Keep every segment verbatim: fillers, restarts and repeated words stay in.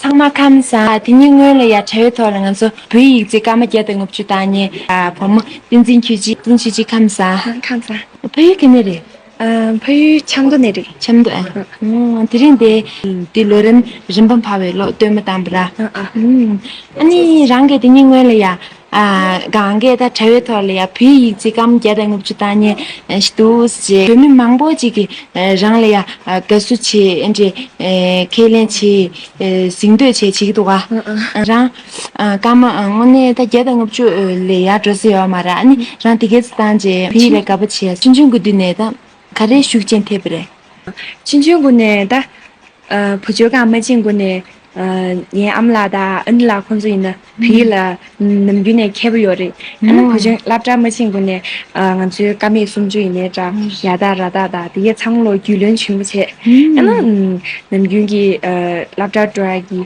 ཚང་མ་ཁམས་བཟང་། དེ་ཉིན་སྔོན་ལ་ཡ་དྲ་བའི་ཐོག་ལ་ང་ཚོ་བོད་ཡིག་རྩེ་སྐར་མ་བརྒྱ་དང་ལྔ་བཅུ་བཏང་མཁན་ཨ་བུ་མོ་བསྟན་འཛིན་ཆོས་སྐྱིད། བསྟན་འཛིན་ཆོས་སྐྱིད་ཁམས་བཟང་། ཁམས་བཟང་། བོད་ཡིག་ག་ནས་རེད། ཨ་ཕ་ཡུལ་ཆབ་མདོ་ནས་རེད། ཆབ་མདོ་ཨ། ཨ་དེ་རིང་དེ་དེ་ལོ་རིམ་རིམ་པ་འཕར་བའི་ལོ་སྟོན་མོ་བཏང་བ་ར། ཨ་ཨ། ཨ་ནི་རང་གིས་དེ་ཉིན་སྔོན་ལ་ཡ་ཨ་གང་གས་ད་དྲ་བའི་ཐོག་ལ་ཡ་བོད་ཡིག་རྩེ་སྐར་མ་བརྒྱ་དང་ལྔ་བཅུ་བཏང་མཁན་ཞིག་འདུག་ཟེར། བོད་མི་མང་པོ་ཅིག་གིས་རང་ལ་ཡ་དགའ་བསུ་བྱེད། ཨེ་འདྲས་ཁས་ལེན་བྱེད། གཟེངས་བསྟོད་བྱེད་བྱེད་ཀྱི་འདུག་ག་ཨ་ཨ། རང་སྐར་མ་དངོས་གནས་ད་བརྒྱ་དང་ལྔ་བཅུ་ལས་ཡར་འགྲོ་ས་ཡོད་མ་རེད། ཨ་ནི་རང་དེ་གས་བཏང་རྗེས་བོད་ཡིག་ལ་དགའ་པོ་བྱས། ཆུང་ཆུང་གི་དུས་ནས་ད་ག་རེ་ཤུགས་རྐྱེན་ཐེབས་པ་རེད། ཆུང་ཆུང་གུན་ནས་ད་ཨ་བུ་བཅོལ་ཁང་མ་ཕྱིན་གུན་ནས་ཨ་ངའི་ཨ་མ་ལགས་དང་ཨ་ནེ་ལགས་ཁོང་ཚོ་ཡིན་ན་བོད་ཡིག་ལ་ནམ་རྒྱུན་ནས་མཁས་པོ་ཡོད་རེད། ཨ་ནི་བུ་ཆུང་སློབ་གྲྭ་མ་ཕྱིན་གུན་ནས་ཨ་ང་ཚོའི་ཀ་མད་སུམ་ཅུ་ཡིན་ནའི་འདྲ། ཡ་དག་ར་དག་དང་དེ་གས་ཚང་མ་ལོ་རྒྱུས་ལོན་ཆེན་པོ་བྱས། ཨ་ནི་ནམ་རྒྱུན་གྱི་ཨ་སློབ་གྲྭ་འགྲོ་ཡ་གི་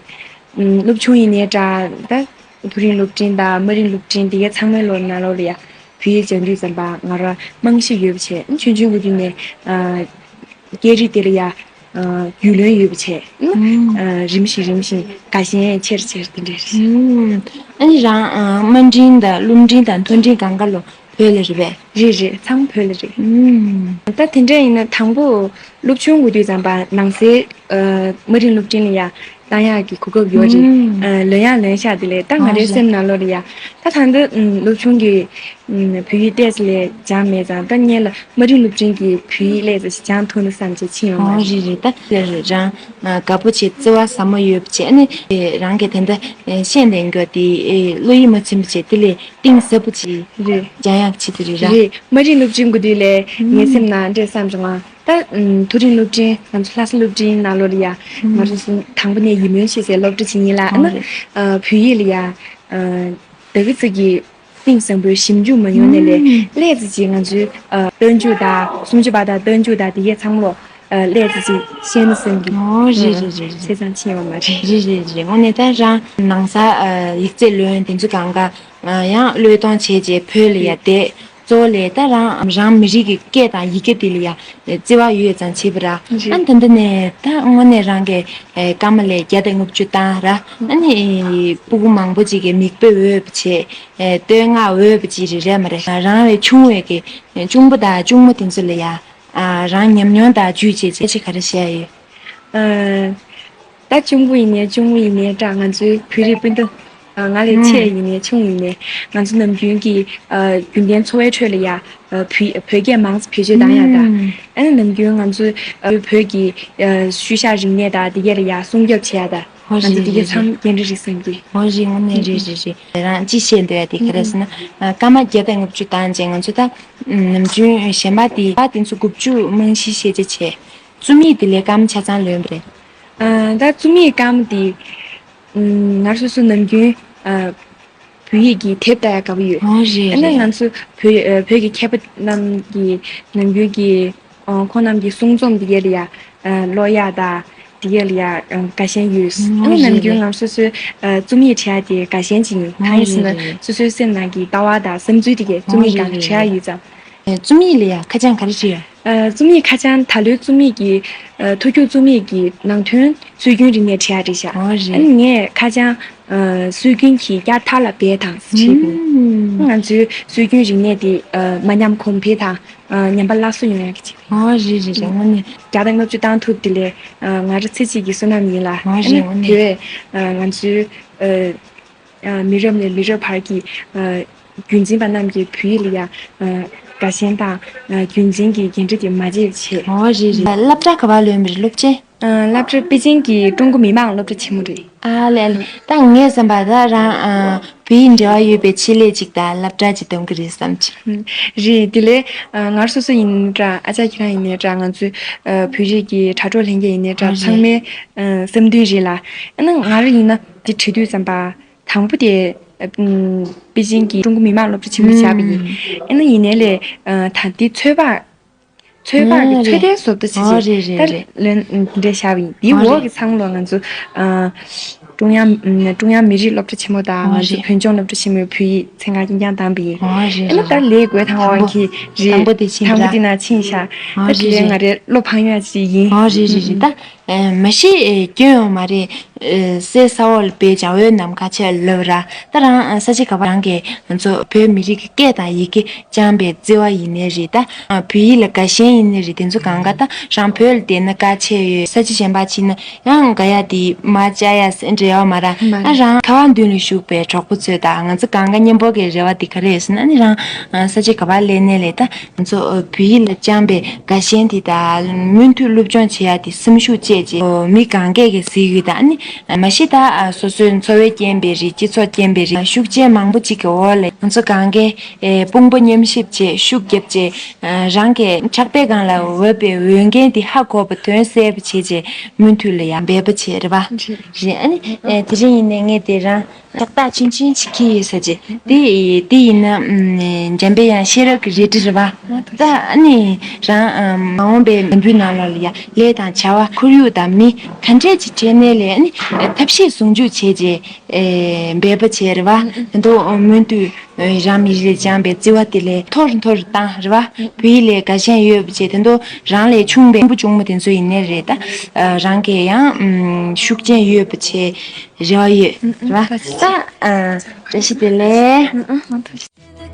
སློབ་ཆུང་ཡིན་ནའི་འདྲ། ད་མཐོ་རིམ་སློབ་འབྲིང་དང་དམའ་རིམ་སློབ་འབྲིང་དེ་གས་ཚང་མའི་ལོ་ནང་ལོགས་ལ་ཡ་བོད་ཡིག་སྦྱང་དུས་ཙམ་པ་ང་རང་རྨང་གཞི་ཡོད་པ་བྱས། ཆུང་ཆུང་གི་དུས་ནས་ཨ་སྐད་རིགས་དེ་ལ་ཡ་ཨ་རྒྱུས་ལོན་ཡོད་པ་བྱས། ཨ་རིམ་བཞིན་རིམ་བཞིན་དགའ་ཞེན་ཆེར་ཆེར་དེ་འདྲས་རེད། ཨ་ནི་རང་ཨ་དམའ་འབྲིང་དང་སློབ་འབྲིང་དང་མཐོ་འབྲིང་གང་ག་ལོ་བོད་ལ་རེད་པས། རེད་རེད། ཚང་མ་བོད་ལ་རེད། ཨུམ། ད་དེ་འདྲ་ཡིན་ན་དང་པོ་སློབ་ཆུང་འགོ་དུས་ཙམ་པ་ནང་སའི་ཨ་དམའ་རིམ་སློབ་འབྲིང་ལ་ཡ་བཏང་ཡག་གི་གོ་སྐབས་ཡོད་རེད། ཨུམ། ཨ་ལོན་ཡག་ལོན་ཤག་དེ་ལས་ད་ང་རའི་སེམས་ནང་ལོགས་ལ་ཡ་ད་ད་ལྟ་ཨུམ་སློབ་ཆུང་གི་ཨུམ་བོད་ཡིག་ཏོག་ཙམ་ལས་སྦྱངས་མེད་ཙང་ད་སྔོན་ལ་དམའ་རིམ་སློབ་འབྲིང་གི་བོད་ཡིག་ལས་ཙམ་ཞིག་སྦྱང་ཐུབ་ན་བསམ་བྱས་ཕྱིན་ཡོང་བ་རེད། རེད་རེད། ད་དེ་རང་དགའ་པོ་བྱས་བརྩེ་བ་ཟབ་མོ་ཡོད་པ་བྱས། ཨ་ནི་རང་གིས་དེ་འདྲ་ཤེས་ལྡན་རྒྱུ་དེ་བློ་ཡིད་མ་ཚིམ་པ་བྱས་དེ་ལས་གཏིང་ཟབ་པོ་ཅིག་རེད། སྦྱང་ཡག་ཆེད་དུ་རེད་ར། རེད། དམའ་རིམ་སློབ་འབྲིང་དགོས་དུས་ལས་ངའི་སེམས་ནང་འདྲ་བསམ་བྱུང་ང་། ད་མཐོ་རིམ་སློབ་འབྲིང་ང་ཚོ་ལྷ་ས་སློབ་འབྲིང་ནང་ལོགས་ལ་ཡ་ང་ཚོ་དང་པོ་ནས་ཡིད་སྨོན་བྱེད་སའི་སློབ་གྲྭ་ཅིག་ཡིན་ལ། ཨ་ན་བོད་ཡིག་ལ་ཡ་ད་གི་ཙི་གི་གཏིང་ཟབ་པོའི་ཞིབ་འཇུག་མ་ཡོང་ནས་ལས་ལས་ཙི་ཅིག་ང་ཚོའི་ཨ་སྟོན་མཇུག་དང་སུམ་ཅུ་པ་དང་སྟོན་མཇུག་དང་དེ་གས་ཚང་མ་ལོ་ལས་ཙི་ཅིག་ཤེས་ན་བསམ་གི། ཨོ་རེད་རེད་རེད་རེད། ཚེ་ཚང་ཕྱིན་ཡོད་མ་རེད། རེད་རེད་རེད། དངོས་གནས་ད་རང་ནང་ས་ཡིག་རྩིས་ལོན་དེ་ཚོ་གང་ག་ཡང་བློས་གཏོང་བྱས་རྗེས་བོད་ལ་ཡ་བསྡད། གཙོ་བོ་ལས་ད་རང་རང་མི་རིགས་ཀྱི་སྐད་དང་ཡི་གེ་དེ་ལ་ཡ་བརྩེ་བ་ཡོད་ཙང་བྱས་པ་ར། རེད། ཨ་ད་འདི་ནས་ད་དངོས་གནས་རང་གི་སྐར་མ་ལས་བརྒྱ་དང་ལྔ་བཅུ་བཏང་ར། ཨ་ནི་སྤུ་གུ་མང་པོ་ཅིག་གི་མིག་དཔེ་འོས་པ་བྱས། ཨེ་བསྟོད་བསྔགས་འོས་པ་ཅིག་རེད་རེད་མ་རེད། རང་བའི་ཆུང་བའི་གི་གཅུང་པོ་དང་གཅུང་མོ་དེ་ཚོ་ལ་ཡ་ཨ་རང་ཉམས་མྱོང་དང་བརྒྱུད་བྱས་བྱས་ཅིག་ག་རེ་བཤད་ཡོད། ཨ་ད་གཅུང་པོ་ཡིན་ནའི་གཅུང་མོ་ཡིན་ནའི་འདྲ། ང་ཚོའི་བོད་རིགས་སྤུན་ཟླ་ཨ་ང་ལས་ཆེ་ཡིན་ནའི་ཆུང་ཡིན་ནའི་ང་ཚོ་ནམ་རྒྱུན་གྱི་ཨ་རྒྱུན་ལྡན་འཚོ་བའི་ཁྲོད་ལ་ཡ་ཨ་བོད་བོད་སྐད་མང་ཙམ་བེད་སྤྱོད་བཏང་ཡ་དང་། ཨ་ནི་ནམ་རྒྱུན་ང་ཚོ་ཨ་བོད་ཀྱི་ཨ་ཤུལ་བཞག་རིག་གནས་དང་དེ་གས་ལ་ཡ་སྲུང་སྐྱོབ་བྱེད་ཡ་དང་། ང་ཚོ་དེ་གས་ཚང་འགན་འཁྲི་རེད་བསམ་གི། ཨོ་རེད། དངོས་གནས་རེད་རེད་རེད། རང་ཅི་བཤད་འདོད་ཡ་དེ་ག་རེ་ཟེར་ན། ཨ་སྐར་མ་བརྒྱ་དང་ལྔ་བཅུ་བཏང་རྗེས་ང་ཚོ་ད་ནམ་རྒྱུན་གཞན་པ་དེ་པ་དེ་ཚོ་དགུ་བཅུ་རྨང་གཞི་ཤེས་བྱ་བྱས། རྩོམ་ཡིག་དེ་ལས་སྐར་མ་ཆ་ཚང་ལོན་པ་རེད། ཨ་ད་རྩོམ་ཡིག་སྐར་མ་དེ་ང་རང་སོ་སོ་ནམ་རྒྱུན་ཨ་བོད་ཡིག་གི་དེབ་ལྟ་ཡ་དགའ་པོ་ཡོད། ཨོ་རེད་ཨ་ནི་རེད། ང་ཚོ་བོད་ཨ་བོད་ཀྱི་མཁས་པ་རྣམས་ཀྱི་ནམ་རྒྱུན་གྱི་ཨ་ཁོང་རྣམས་ཀྱི་གསུང་རྩོམ་དེ་གས་ལ་ཡ་ཨ་ཀློག་ཡ་དང་དེ་གས་ལ་ཡ་ཨ་དགའ་ཞེན་ཡོད། ཨ་ཨོ་ནི་ནམ་རྒྱུན་རེད་རེད། ང་རང་སོ་སོའི་ཨ་རྩོམ་ཡིག་བྲིས་ཡ་དེ་དགའ་ཞེན་ཅིག་ཡིན། ཨོ་གང་ཡིན་ཟེར་ན་རེད་རེད། སོ་སོའི་སེམས་ནང་གི་ལྟ་བ་དང་བསམ་ཚུལ་དེ་གས་རྩོམ་ཨོ་ཡིག་རེད་སྒང་ལ་རེད་བྲིས་ཡ་ཡོད་ཙང་། རེད། རྩོམ་ཡིག་ལ་ཡ་ཁ་བྱང་ག་རེ་བྲིས་ཡོད། ཨ་རྩོམ་ཡིག་ཁ་བྱང་ད་ལོའི་རྩོམ་ཡིག་གི་ཨ་མཐོ་རྒྱུགས་རྩོམ་ཡིག་གི་ནང་དོན་སྲོལ་རྒྱུན་རིག་གནས་བྲིས་ཡ་རེད་ཤག་ཨོ་རེད། ཨ་ནི་ངས་ཁ་བྱང་ཨ་སྲོལ་རྒྱུན་གྱི་བསྐྱར་དར་ལ་འབད་དང་ཟེར་བྲིས་པ་ཡིན། ཨུམ། ང་ཚོའི་སྲོལ་རྒྱུན་རིག་གནས་དེ་ཨ་མ་ཉམས་གོང་འཕེལ་དང་ཨ་ཉམས་པ་སླར་གསོ་ཡོང་ཡ་གི་ཆེད་དུ། ཨོ་རེད་རེད་རེད། དངོས་གནས། བརྒྱ་དང་ལྔ་བཅུ་བཏང་ཐུབ་དེ་ལས་ཨ་ང་རང་ཚེ་གཅིག་གི་བསོད་ནམས་ཡིན་ལ། ཨོ་ཨ་ནི་རེད་དངོས་གནས། དེ་བས་ཨ་ང་ཚོའི་ཨ། ཨ་མི་རབས་ནས་མི་རབས་བར་གྱི་ཨ་རྒྱུན་འཛིན་པ་རྣམས་ཀྱིས་བོད་ཡིག་ལ་ཡ་ཨ་དགའ་ཞེན་དང་ཨ་རྒྱུན་འཛིན་གྱི་འགན་འཁྲི་དེ་མ་བརྗེད་པ་བྱེད། ཨོ་རེད་རེད། སློབ་གྲྭ་ག་པར་ལོན་པ་རེད་སློབ་ཆེན། ཨ་སློབ་གྲྭ་པེ་ཅིང་གི་ཀྲུང་གོ་མི་དམངས་སློབ་གྲྭ་ཆེན་མོ་རེད། ཨ་ལས་ལས། ད་ངས་བསམ་པ་ད་རང་ཨ་བོད་ཡིག་འབྲེལ་བ་ཡོད་པའི་ཆེད་ལས་ཅིག་དང་སློབ་གྲྭ་ཅིག་འདེམས་ཀྱི་རེད་བསམ་གྱི། ཨ་རེད། དེ་ལས་ཨ་ང་རང་སོ་སོ་ཡིན་ནའི་འདྲ། ཨ་ཅག་ཁྱེད་རང་ཡིན་ནའི་འདྲ། ང་ཚོའི་ཨ་བོད་རིགས་ཀྱི་དྲ་གྲོགས་ལྷན་རྒྱས་ཡིན་ནའི་འདྲ། ཨ་ཚང་རེད། མའི་ཨ་བསམ་འདུན་རེད་ལ། ཨ་ནི་ང་རང་ཡིན་ན་དེ་བྲིས་དུས་ཙམ་པ། དང་པོ་དེ་ཨ་ཨམ་པེ་ཅིང་གི་ཀྲུང་གོ་མི་དམངས་སློབ་གྲྭ་ཆེན་མོ་བཞག་པ་ཡིན། ཨ་ནི་ཡིན་ནའི་ལས་ཨ་ད་འདི་ཚོད་དཔག་ཚོད་དཔག་གི་ཨ་ཚོད་ལྟའི་བཟོ་ལྟ་བྱེད་ཨོ་ཆེད་རེད་རེད་ད་རེད། ལོན་འདི་འདྲ་བཞག་པ་ཡིན། འདིའི་ཨོ་འོག་རེད། གི་ཚང་ལོ་ང་ཚོ་ཨ་ཀྲུང་དབྱང་ཨམ་ཀྲུང་དབྱང་མི་རིགས་སློབ་གྲྭ་ཆེན་མོ་དང་ཨོ་ང་ཚོ་རེད། བོད་ལྗོངས་སློབ་གྲྭ་ཆེན་མོའི་བོད་ཡིག་ཚན་ཁག་རྐྱང་རྐྱང་བདམས་པ་ཡིན། ཨོ་རེད་ཨ་ནི་རེད། ད་ལས་བགོས་དང་དང་པོ་འོག་གི་རེད། དང་པོ་དེ་ཕྱིན་དང་པོ་པ། དེ་ན་ཕྱིན་ཤག་ཨོ་ད་དེ་རེད་ལས་ང་རེད། རེད་སློབ་ཕངས་ཡོད་ཅིག་ཡིན། ཨོ་རེད་རེད་རེད། ད། ཨེ། མ་གཞི་ཨེ་སྐྱོན་ཡོད་མ་རེད། ཨེ། གསེར་ས་འོག་ལ་སྦས་བྱ་བའི་ནམ་མཁའ་ཆེ་ལབ་ར། ད་རང་ཨ་ས་ཆ་ག་པ་རང་གི་ང་ཚོ་བོད་མི་རིགས་ཀྱི་སྐད་དང་ཡི་གེ་སྦྱངས་པའི་བརྩེ་བ་ཡིན་ནའི་རེད། ད་ཨ་བོད་ཡིག་ལ་དགའ་ཞེན་ཡིན་ནའི་རེད། དེ་ཚོ་གང་ག་ད་རང་བོད་ལ་བསྡད་ན་དགའ་ཆེ་ཡོད། ས་ཆ་གཞན་པ་ཕྱིན་ན་ཡང་དགའ་ཡ་དེ་མ་བྱ་ཡ་ཟེར་འདྲ་ཡོད་མ་ར། མ་ཨ་རེད། རང་ཁ་བ་མདུན་ལ་བཞུགས་པའི་གྲོགས་པོ་ཚོས་ད་ང་ཚོ་གང་ག་མཉམ་པོ་གི་རེ་བ་དེ་ག་རེ་ཡོད་ཟེར་ན། ཨ་ནི་རང་ཨ་ས་ཆ་ག་པ་སླེབས་ནའི་ལས་ད། ང་ཚོ་བོད་ཡིག་ལ་སྦྱངས་པའི་དགའ་ཞེན་དེ་དང་མུ་མཐུད་སློབ་སྦྱོང་བྱེད་ཡ་དེ་སེམས་ཤུགས་བཅས་བྱས་མི་གང་གས་ཀྱི་གཟིགས་ཡོད། ད་ཨ་ནི་མ་གཞི་ད་སོ་སོའི་འཚོ་བས་རྐྱེན་པས་རེད། སྤྱི་ཚོགས་རྐྱེན་པས་རེད། ཤུགས་རྐྱེན་མང་པོ་ཅིག་གི་འོག་ལ་ང་ཚོ་གང་གས་དཔུང་པ་མཉམ་གཤིབ་བྱས་ཤུགས་རྒྱབ་བྱས། རང་གི་ཕྲག་པའི་སྒང་ལ་འོས་པའི་འོས་འགན་དེ་ཧ་གོ་བ་དོན་གསལ་པོ་བྱས་བྱས་མུ་མཐུད་ལ་ཡང་འབད་པ་བྱས་རེད་པ། རེད། ཨ་ནི་དེ་རིང་ཡིན་ནའི་ངས་དེ་རང་ཏག་ཏག་ཆུང་ཆུང་ཅིག་ཁྱེར་ཡོད་ས་ཅིག་དེ་དེ་ཡིན་ན་ཨམ་འཇམ་པའི་དབྱངས་ཤེས་རབ་ཀྱི་རལ་གྲི་རེད་པ། ད་ཨ་ནི་རང་ཨམ་མ་འོངས་པའི་འཛམ་བུའི་ནང་ལོགས་ལ་ཡ་ལས་དང་བྱ་བ་ཁོར་ཡུག་དང་མི་ག་འདྲས་ཅིག་འཕྲད་ནའི་ལས་ཨ་ནི་ཐབས་ཤེས་ཟུང་འཇུག་བྱས་རྗེས་ཨེ་འབད་པ་བྱས་རེད་པ། དེ་ཚོ་མུ་མཐུད་རང་མི་རིགས་ལ་སྦྱངས་པའི་བརྩེ་བ་དེ་ལས་མཐོ་རུ་མཐོ་རུ་བཏང་རེད་པ། བོད་ཡིག་ལ་དགའ་ཞེན་ཡོད་པ་བྱས། དེ་ཚོ་རང་ལས་ཆུང་བའི་ཕྲུ་གུ་ཆུང་མ་དེ་ཚོ་ཡིན་ནའི་རེད། ད་རང་གིས་ཡང་ཨམ་ཤུགས་རྐྱེན་ཡོད་པ་བྱས། རེ་བ་ཡོད་རེད་པ། ད་ཨ་བཀྲ་ཤིས་བདེ་ལེགས།